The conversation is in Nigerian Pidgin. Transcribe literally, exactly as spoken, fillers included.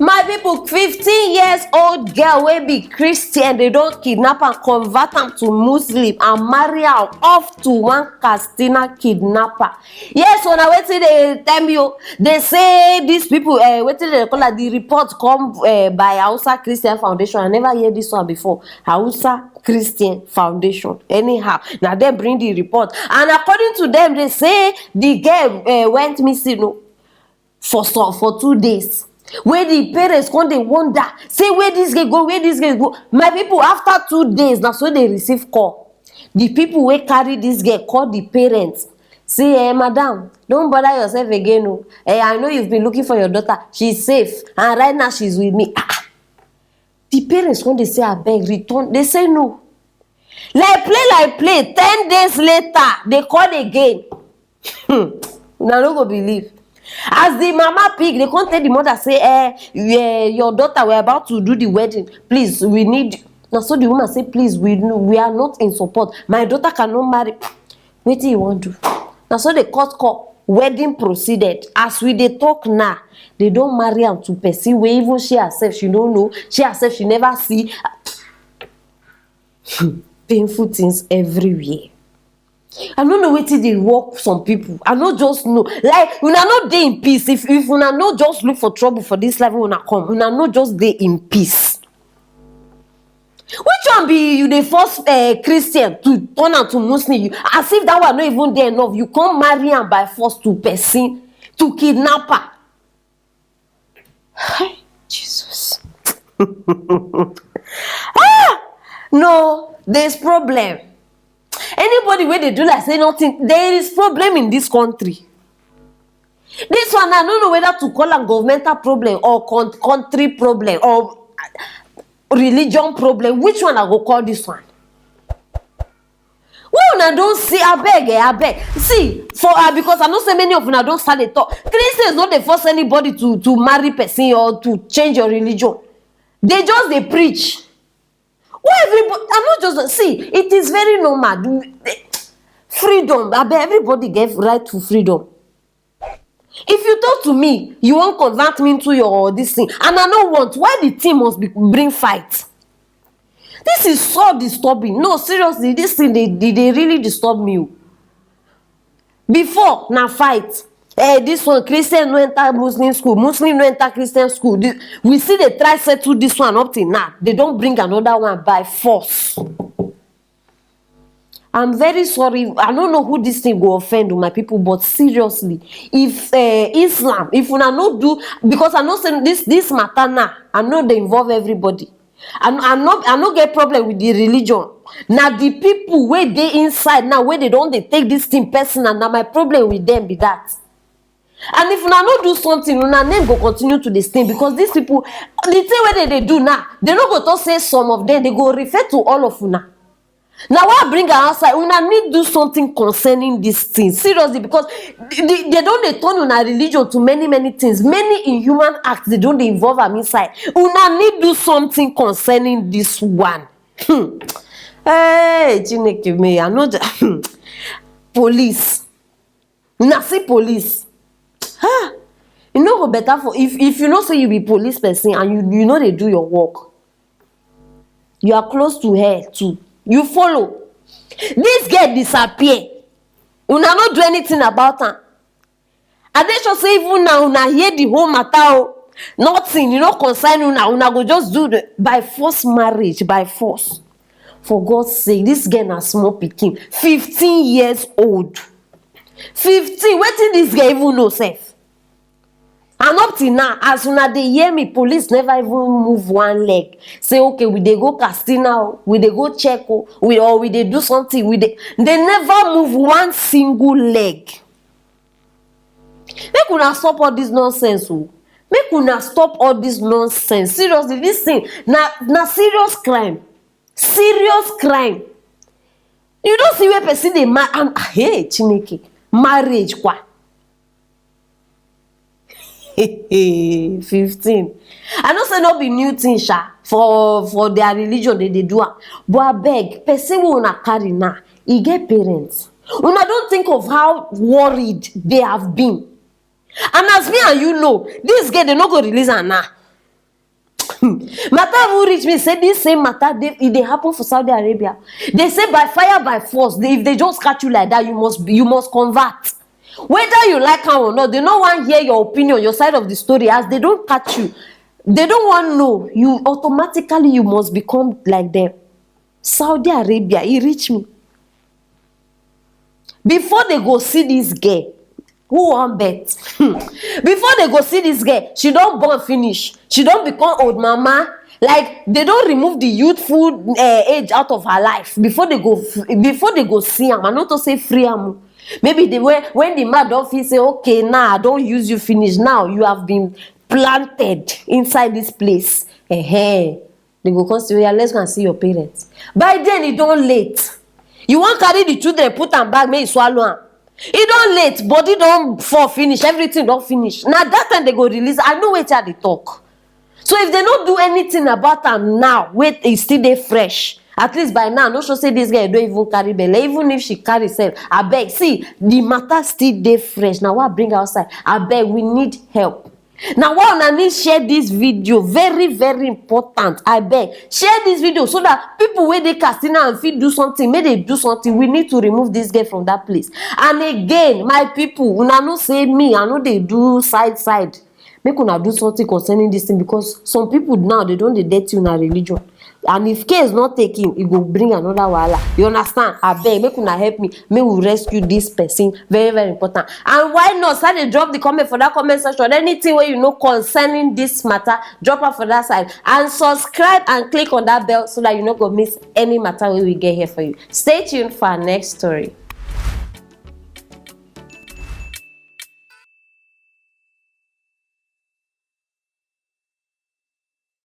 My people, fifteen years old girl wey be Christian, they don kidnap and convert am to Muslim and marry am off to one Katsina kidnapper. Yes, una wetin they tell me o. They say these people, uh, wetin they call am, the report come uh, by Hausa Christian Foundation. I never hear this one before. Hausa Christian Foundation. Anyhow, now they bring the report. And according to them, they say the girl uh, went missing o, for some, for two days. Where the parents come dey wonder, say, "Where this girl go? Where this girl go?" My people, after two days, na so they receive call. The people wey carry this girl call the parents, say, "Eh, madam, don't bother yourself again o. Eh, I know you've been looking for your daughter. She's safe, and right now she's with me." Ah, ah. The parents come dey say, "Abeg, return." They say no. Like play, like play, ten days later, they call again. Hmm. Una no go believe. As the mama pick, they come tell the mother say, "Eh, yeah, your daughter, we're about to do the wedding. Please, we need." Now so the woman say, "Please, we no- we are not in support. My daughter cannot marry." Wetin you wan do? Now so they cut call. Wedding proceeded. As we dey talk now, they don marry am to person wey even she herself she no know. She herself she never see. Painful things everywhere. I no know wetin dey work some people. I no just know. Like, una no dey in peace. If if una no just look for trouble for this life wey una come, una no just dey in peace. Which one be you dey force uh, Christian to turn am to Muslim? You, as if that one no even dey enough, you come marry am by force to person, to kidnapper. Hi, Jesus. Ah! No, there's problem. Anybody wey dey do like say nothing, there is problem in this country. This one, I no know whether to call am governmental problem or con- country problem or religion problem. Which one I go call this one? Wey una don see, abeg, eh, abeg. See, for uh, because I know say many of una don start dey talk. Christians no dey force anybody to to marry person or to change your religion. They just dey preach. Why everybody? I no just see. It is very normal. Freedom, abeg, everybody get right to freedom. If you talk to me, you wan convert me into your this thing, and I no want. Why the thing must be bring fight? This is so disturbing. No, seriously, this thing dey dey dey really disturb me o. Before na fight. Eh, this one, Christian no enter Muslim school, Muslim no enter Christian school. This, we still dey try settle this one up till now. They don bring another one by force. I'm very sorry. I no know who this thing go offend o, my people, but seriously, if uh, Islam, if una no do, because I know say this this matter now, I know they involve everybody. I, no- I no I no get problem with the religion. Na the people wey dey inside now, wey they don dey take this thing personal, na my problem with them be that. And if una no do something, una name go continue to dey stain, because these people, the thing wey they dey do now, they no go talk say some of them, they go refer to all of una. Na why I bring am outside. Una need do something concerning this thing seriously, because the, the, they don dey turn una religion to many many things. Many inhuman acts they don dey involve am inside. Una need do something concerning this one. Hmm. Hey, Chineke me, I know the police. Una see police. Ah, e no go better for if if you know say you be police person and you you no dey do your work. You are close to her too. You follow. This girl disappear. Una no do anything about am. I dey sure say even now una hear the whole matter o. Nothing, you no concern una. Una go just do the by force marriage, by force. For God's sake, this girl na small pikin, fifteen years old. Fifteen, wetin this girl even know sef? And up till now, as una dey hear me, police never even move one leg. Say, "Okay, we dey go Katsina o, we dey go check o, we or we dey do something, we dey." They never move one single leg. Make una stop all this nonsense o. Make una stop all this nonsense. Seriously, this thing na na serious crime. Serious crime. You don see where person dey ma and hey, Chineke, marriage kwa. Fifteen. I know say no be new thing sha, for for their religion they dey do am. But abeg, person wey una carry now, e get parents. Una don think of how worried they have been. And as me and you know, this girl, they no go release her now. Hmm. Matter even reach me say this same matter dey, e dey happen for Saudi Arabia. They say by fire by force, they, if they just catch you like that, you must be, you must convert. Whether you like am or not, they no wan hear your opinion, your side of the story. As they don catch you, they don wan know you, automatically you must become like them. Saudi Arabia, e reach me. Before they go see this girl, who wan bet? Before they go see this girl, she don born finish, she don become old mama. Like, they don remove the youthful uh, age out of her life before they go f- before they go see am. I no to say free am o. Maybe the way when the man don feel say, okay, now I don use you finish, now you have been planted inside this place. Hey, they go come say, yeah, let's go and see your parents. By then e don late. You wan carry the children put am back make e swallow am. E don late, body don fall finish, everything don finish. Na that time they go release. I know wetin I dey talk. So if they no do anything about am now, wait, e still dey fresh. At least by now, no sure say this girl don even carry belle. Even if she carry sef, abeg, see, the matter still dey fresh. Na why I bring outside. Abeg, we need help. Na why una need share this video, very, very important. Abeg, share this video so that people wey dey Katsina and fit do something, make they do something. We need to remove this girl from that place. And again, my people, una know say me, I no dey do side side. Make una do something concerning this thing, because some people now, they don dey dirty una religion. And if care is not taken, e go bring another wahala. You understand? Abeg, make una help me. Make we rescue this person. Very, very important. And why not? Start dey drop the comment for that comment section. Anything wey you know concerning this matter, drop am for that side. And subscribe and click on that bell so that you no go miss any matter wey we get here for you. Stay tuned for our next story.